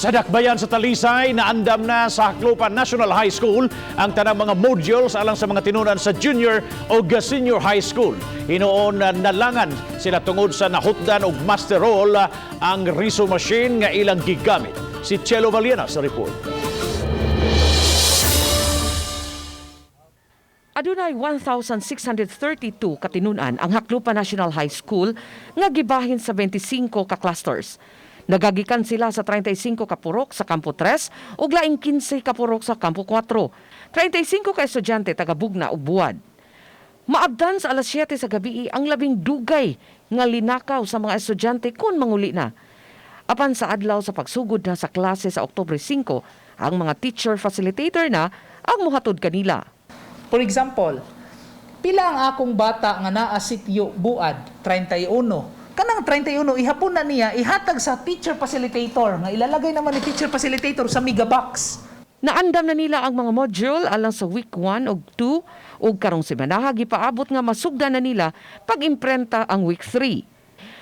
Sa dakbayan sa Talisay, naandam na sa Jaclupan National High School ang tanang mga modules alang sa mga tinunan sa junior o senior high school. Hinuon na nalangan sila tungod sa nahutdan og master roll ang riso machine nga ilang gigamit. Si Chelo Valiana sa report. Adunay 1,632 katinunan ang Jaclupan National High School nga gibahin sa 25 ka clusters. Nagagikan sila sa 35 ka purok sa Kampo 3 ug laing 15 ka purok sa Kampo 4. 35 ka estudyante taga Bugna ug Buad. Maabdan sa alas 7 sa gabi ang labing dugay nga linakaw sa mga estudyante kung manguli na. Apan sa adlaw sa pagsugod na sa klase sa Oktubre 5, ang mga teacher facilitator na ang muhatod kanila. For example, pila ang akong bata nga naa sitio Buad? 31. Kanang 31 ihapon na niya ihatag sa teacher facilitator nga ilalagay naman ni teacher facilitator sa megabox. Naandam na nila ang mga module alang sa week 1 ug 2 ug karong semanaha gipaabot nga masugdan na nila pag-imprenta ang week 3.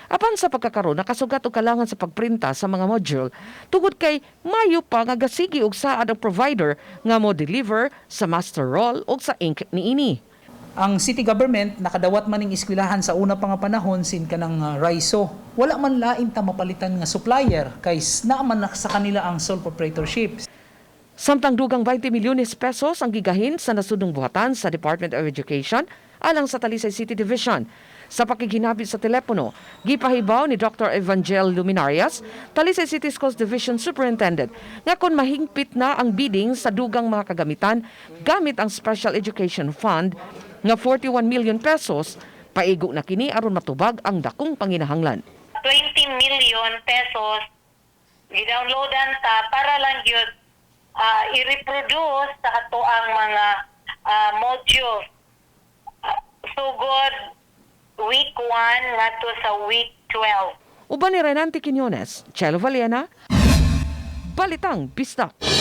Apan sa pagkakaroon, nakasugat og kalangan sa pagprinta sa mga module tungod kay mayo pa nga gasigi og saad ang provider nga mo deliver sa master roll ug sa ink niini. Ang city government nakadawat man ning eskwelahan sa una pa nga panahon sin kanang Raiso. Wala man lain ta mapalitan nga supplier kay naa man na sa kanila ang sole proprietorship. Samtang dugang 20 milyones pesos ang gigahin sa nasudnong buhatan sa Department of Education alang sa Talisay City Division. Sa pakiginabit sa telepono, gipahibaw ni Dr. Evangel Luminarias, Talisay City Schools Division Superintendent, nga kon mahingpit na ang bidding sa dugang mga kagamitan gamit ang Special Education Fund nga 41 million pesos, paigo na kini aron matubag ang dakong panginahanglan. 20 million pesos gidownloadan ta para lang gyud i-reproduce sa ato ang mga modules sugod week 1 ngadto sa week 12. Uban ni Renante Quiñones, Chelo Valiena, Balitang Bisdak.